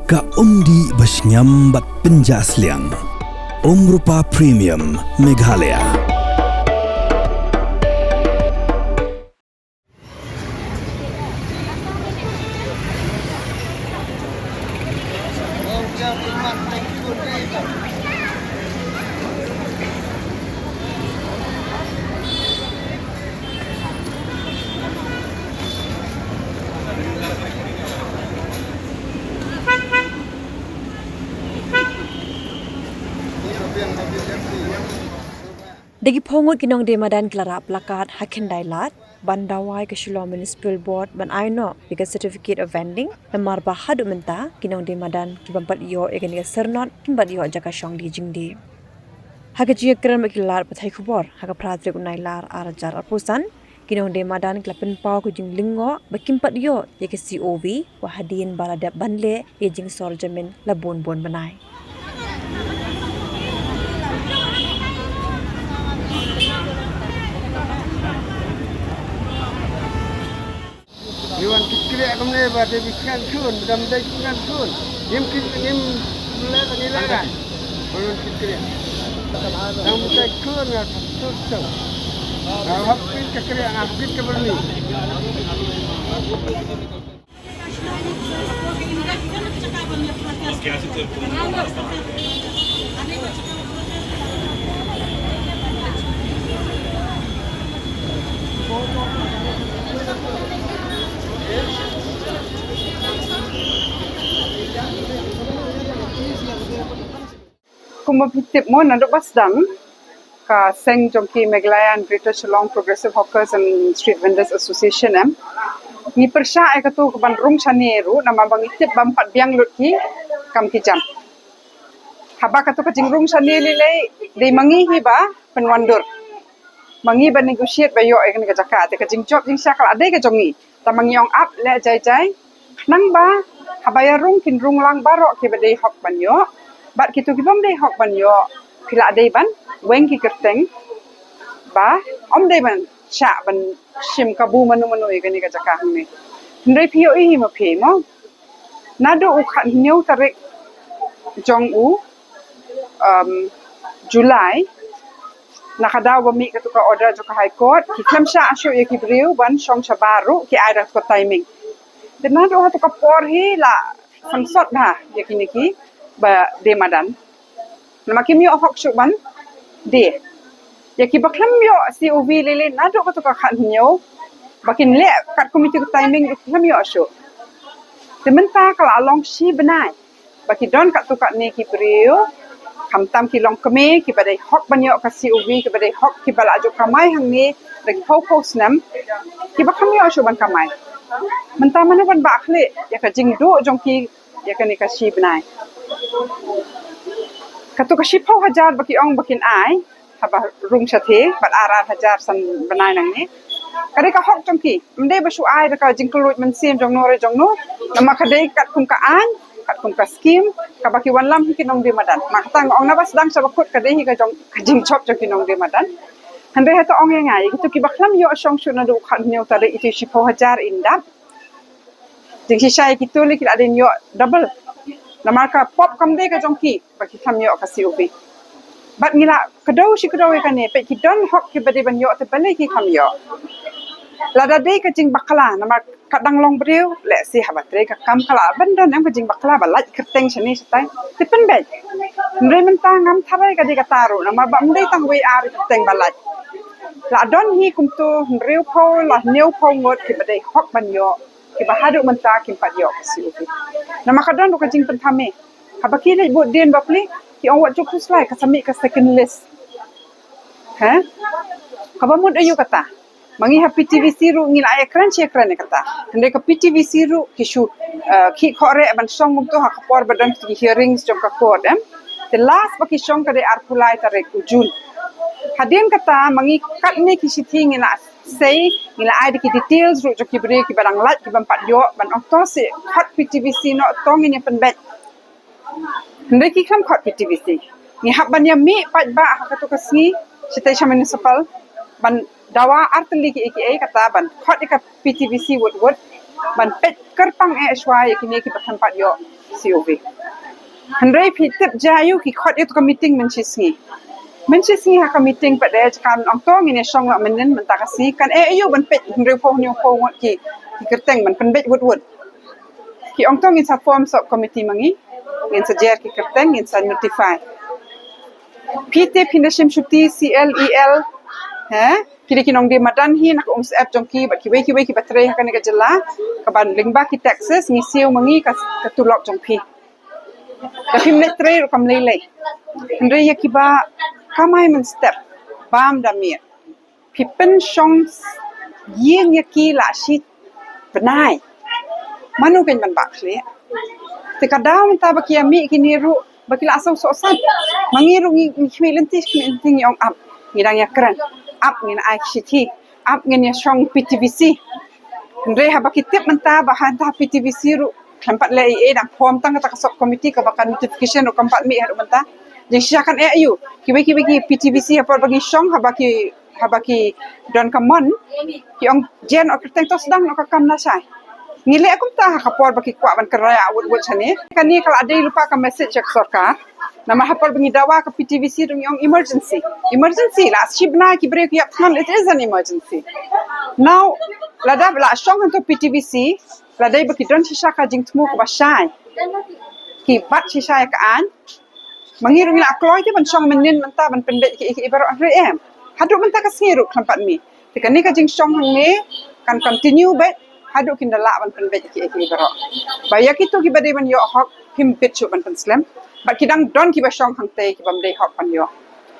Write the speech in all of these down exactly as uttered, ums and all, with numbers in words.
Ka umdih ba shngiam bad pynjah sliang. Umrupa Premium Meghalaya. Da ki phew ngut ki nongdie madan ki la rah placard ha Khyndai Lad ban dawa ïa ka Shillong Municipal Board ban ai noh ïa ka certificate of vending, namar ba haduh mynta ki nongdie madan ki bym pat ïoh ïa kane ka syrnod, kim pat ïoh jaka shong die jingdie. Ha ka jingïakren bad ki lad pathai khubor ha ka phra tarik u Nailar ar hajar arphew san, ki nongdie madan ki la pynpaw ka jinglyngngoh ba kim pat ïoh ïa ka C O V, wat hadien ba la dep ban leh ïa ka jingsor jamin la bun bun bnai. Ngi wan kit kriah kumne ba dei bi kren khun, ba dam dei kren khun. Ngim kit, ngim leh ba ngi leh ra. Ngi wan kit kriah. Dang dei khun nga kut tu. Nga hap kit ka kriah, nga hap kit ka byrni. Kumba phi tip mo, naduh ba sdang ka seng jong ki Meghalaya and Greater Shillong Progressive Hawkers and Street Vendors Association, em, ngi pyrshah ïa katu ka ban rung shane ruh, namar ba ngi tip bym pat biang lut ki kam ki jam. Haba katu ka jingrung shane lei lei dei ma ngi hi ba pynwandur, ma ngi ba negotiate ba ïoh ïa kane ka jaka. Te ka jingjop jingshah ka la dei ka jong ngi. Tang ma ngi ong ap leh jai jai, khnang ba haba ïa rung kin rung lang baroh kiba dei hok ban ïoh, bad kito ki bym dei hok ban ïoh phi la dei ban weng ki kyrteng ba ym dei ban shah ban shim kabu mano mano ïa kane ka jaka hangne. Hynrei phi ïohi ma phi mo, naduh u khathynñiew tarik jong u, um, July, na ka daw ba mih katu ka order jong ka High Court, ki khlem shah shuh ïa ki briew ban shong shabar ruh, ki ai da katu ka timing. Te naduh ha katu ka por hi la sangsot bha ïa kine kiba die madan. Namar kim ïoh hok shuh ban die. Ïa kiba khlem ïoh C O V lei lei naduh katu ka khathynñiew, ba kin leh katkum ïa katu ka timing ruh khlem ïoh shuh. Te mynta ka la long shi bnai ba ki don katto katne ki briew, khamtam ki longkmie kiba dei hok ban ïoh ka C O V, kiba dei hok, kiba la ju kamai hangne da ki phew phew snem, kiba khlem ïoh shuh ban kamai. Mynta mano ban bah khlieh ïa ka jingduh jong ki ïa kane ka shi bnai? Kato ka shiphew hajar ba ki ong ba kin ai haba rung shatei bad ar ar hajar san bnai nangne, ka dei ka hok jong ki. Ym dei ba shu ai da ka jingkylluid mynsiem jong no re jong no. Namar ka dei katkum ka aiñ, katkum ka skim kaba ki wanlam hi ki nongdie madan. Ma kata nga ong naba sdang sha ba kut ka dei hi ka jong, ka jingjop jong ki nongdie madan. Hynrei hato ong ïa nga, ïa kito kiba khlem ïoh shong shuh naduh khathynñiew tarik, ito shiphew hajar in dap. Jingshisha ïa kito lei ki la dei ïoh double. Namar ka pop kam dei ka jong ki ba ki khlem ïoh ka C O V. Bad ngi la kdew shi kdew ïa kane, peit ki don hok kiba dei ban ïoh te balei ki khlem ïoh. Lada dei ka jingbakla, namar ka dang long briew, lehse haba trei ka kam ka lah ban don em ka jingbakla ba lait kyrteng shane shatai, te pynbeit. Hynrei mynta ngam tharai ka dei kata ruh, namar ba ym dei tang wei ar kyrteng ba lait. La don hi kumto hynriewphew la hynñiewphew ngut kiba dei hok ban ïoh, kiba haduh mynta kim pat ïoh ka C O V. Namar ka don ruh ka jingpynthame. Haba ki leit bud dien bapli, ki ong wat ju khuslai, ka sa mih ka second list. He? Kaba mut aïu kata? Ma ngi ha P T V C ruh ngi la ïakren shi ïakren ïa kata. Hynrei ka P T V C ruh ki shu, eh, khih khohreh ban shong kumto ha ka por ba don ki hearings jong ka court, em. Te last ba ki shong ka dei arphew lai tarik u June. Hadien kata ma ngi katne ki shithi ngi la sei, ngi la ai da ki details ruh jong ki briew kiba dang lait, kiba ym pat ïoh, ban ong to seh khot P T V C noh, to ngin ïa pynbeit. Hynrei ki khlem khot P T V C. Ngi hap ban ïa mih paidbah ha kato ka sngi shatei sha municipal ban dawa artylli kiei kiei, kata ban khot ïa ka P T V C wut wut ban peit kyrpang eh shuwa ïa kine kiba khlem pat ïoh. C O V. Hynrei phi tip jia ïa u ki khot ïa u ka meeting mynshi sngi. Mynshi sngi ha ka meeting pat de kan ong to ngin ïa shong la mynnin mynta ka sngi kan eh ïa u ban peit hynrei phew hynñiew phew ngut ki ki kyrteng ban pynbeit wut wut. Ki ong to ngin sa form sub committee ma ngi, ngin sa jer ki kyrteng, ngin sa notify. Phi te phi na shim shuti C L E L, he? Ki dei ki nongdie madan hi na ka umsyep jong ki bad kiwei kiwei kiba trei ha kane ka jylla, kaba lyngba ki taxes ngi siew ma ngi ka, ka tulop jong phi. Da phim leit trei ruh kam lei lei. Hynrei ïa kiba kamai mynstep, bam da miet, phi pynshong ïing ïa ki la shi bnai. Mano kein ban bah khlieh? Te ka daw mynta ba ki ïa mih kine ruh ba ki la saw soh sat. Ma ngi ruh ngi, ngi khmih lynti, khmih lynti, ngi ong ap, ngi dang ïa kren. Ap ngin ai shithi, ap ngin ïa shong P T V C. Hynrei haba ki tip mynta ba hangta P T V C ruh khlem pat leh ei ei, dang form tang kata ka sub committee kaba ka notification ruh kam pat mih haduh mynta. Jingshisha kan eh ïa u. Kiwei kiwei ki P T V C ha por ba ngi shong, haba ki, haba ki don ka mon, ki ong jen o kyrteng to sdang noh ka kam lashai. Ngi leh kumta ha ka por ba ki kwah ban kyrhai wut wut shane. Kane ka la dei lypa ka message ïa ka sorkar. Namar ha por ba ngi dawa ka P T V C ruh ngi ong emergency. Emergency la shi bnai ki briew ki ïap thngan, it is an emergency. Now lada la shong hangto P T V C, la dei ba ki don shisha ka jingthmu kaba shai. Ki bat shisha ïa ka aiñ. Ma ngi ruh ngi la kloi te ban shong mynnin mynta ban pynbeit kiei kiei baroh, hynrei em, haduh mynta ka sngi ruh khlem pat mih. Te kane ka jingshong hangne kan continue beit haduh kin da lah ban pynbeit kiei kiei baroh. Ba ïa kito kiba dei ban ïoh hok phim bit shuh ban pynslem. Bad ki dang don kiba shong hangtei kibym dei hok ban ïoh.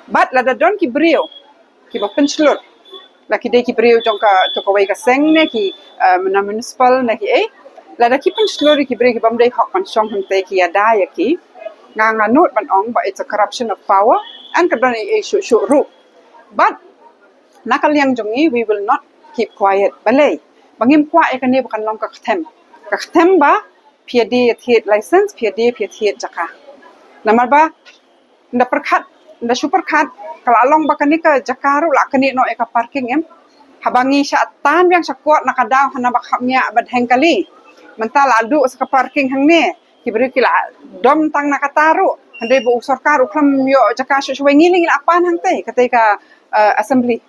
Bad lada don ki briew kiba pynshlur, la ki dei ki briew jong kato kawei ka seng ne ki, eh, na municipal ne kiei, lada ki pynshlur ïa ki briew kibym dei hok ban shong hangtei, ki ïada ïa ki, nga, nga nud ban ong ba it's a corruption of power and ka don ei ei shuh shuh ruh. But na ka liang jong ngi, we will not keep quiet. Balei? Ba ngim kwah ïa kane ba kan long ka ktem. Ka ktem ba phi ïa die ïa thied license, phi ïa die phi ïa thied jaka. Namar ba ynda pyrkhat, ynda shu pyrkhat, ka la long ba kane ka jaka ruh la kane noh ïa ka parking, em. Haba ngi shah tan biang sha kot na ka daw hana ba khap miah ba dheng kali. Mynta la duh sa ka parking hangne. Ki briew ki la dom tang na kata ruh. Hynrei ba u sorkar u khlem ïoh jaka shuh shuh, ngi lei ngi la pan hangtei, katei ka, eh, assembly.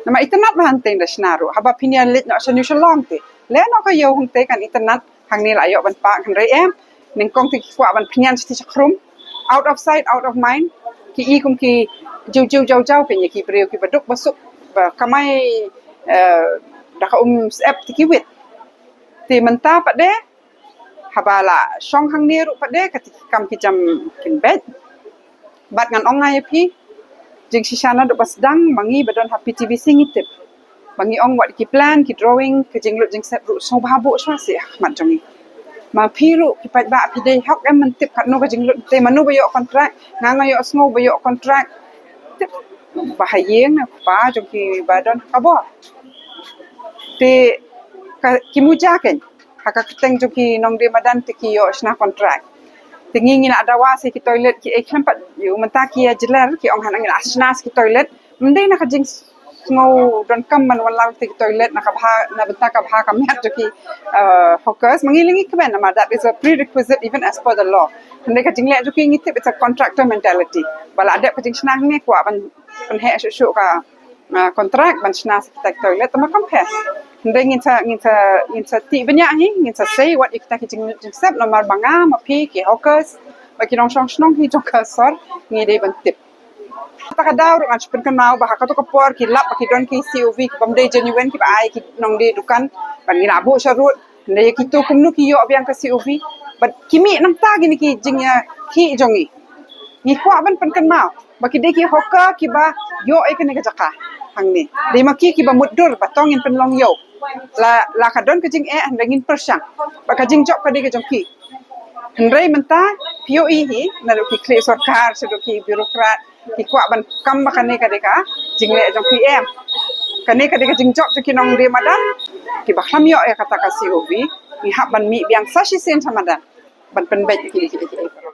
Namar itynnad ba hangtei da shna ruh. Haba phin ïa leit noh sha New Shillong te, leh noh ka ïew hangtei kan itynnad. Hangne la ïoh ban pah, hynrei em, nyngkong te ki kwah ban pynïan sha ti sha khrum. Out of sight, out of mind. Ki i kum ki jiw jiw jaw jaw, kein ïa ki briew kiba duk ba suk, ba kamai, eh, da ka umsyep te ki wit. Te mynta pat de, haba la shong hangne ruh pat de, ka ti ki kam ki jam kin beit. Bad ngan ong nga ïa phi, jingshisha naduh ba sdang ma ngi ba don ha P T V C ngi tip. Ba ngi ong wat ki plan, ki drawing, ka jinglut jingsep ruh sngewbha buh shuwa seh ha khmat jong ngi. Ma phi ruh ki paidbah, phi dei hok em ban tip katno ka jinglut, te mano ba ïoh contract, nga nga ïohsngew ba ïoh contract. Tip ba ha ïing na kpa jong ki ba don ha ka bor. Te ka, ki muja kein ha ka kyrteng jong ki nongdie madan te ki ïoh shna contract. Te ngi ngi la dawa sa ki toilet kiei, khlem pat ïoh, mynta ki ïa jler, ki ong hana ngi la shna sa ki toilet. Ym dei na ka jingsngew donkam ban wanlam te ki toilet na ka bha, na bynta ka bha ka miat jong ki, uh, hawkers. Ma ngi lei ngi kmen namar that is a prerequisite even as per the law. Hynrei ka jingleh jong ki ngi tip it's a contractor mentality. Ba la dep ka jingshna hangne kwah ban pynheh shuh shuh ka, ah, contract ban shna sa kita ki toilet, tangba kam pher. Hynrei ngin sa, ngin sa, ngin sa tih bniah hi, ngin sa sei wat ïa kita ki jing, jingsep namar ba nga ma phi ki hawkers, ba ki nongshong shnong hi jong ka sor, ngi dei ban tip. Kata ka daw ruh ngan shu pynkynmaw ba ha kato ka por ki lap ba ki don ki C O V kibym dei genuine, kiba ai ki nongdie dukan ban ngi la buh sharud. Hynrei ïa kito kumno ki ïoh biang ka C O V? Bad ki mih nangta kine ki jingïakhih jong ngi. Ngi kwah ban pynkynmaw ba ki dei ki hawker kiba ïoh ïa kane ka jaka hangne. Dei ma ki kiba mutdur ba to ngin pynlong ïew. La, la ka don ka jingeh hynrei ngin pyrshang. Bad ka jingjop ka dei ka jong ki. Hynrei mynta phi ïohi hi, naduh ki khlieh sorkar shaduh ki bureaucrat, ki kwah ban kam ba kane ka dei ka jingleh jong phi, em. Kane ka dei ka jingjop jong ki nongdie madan. Kiba khlem ïoh ïa kata ka C O V, ngi hap ban mih biang sa shisien sha madan ban pynbeit ïa ki, ki, ki, ki.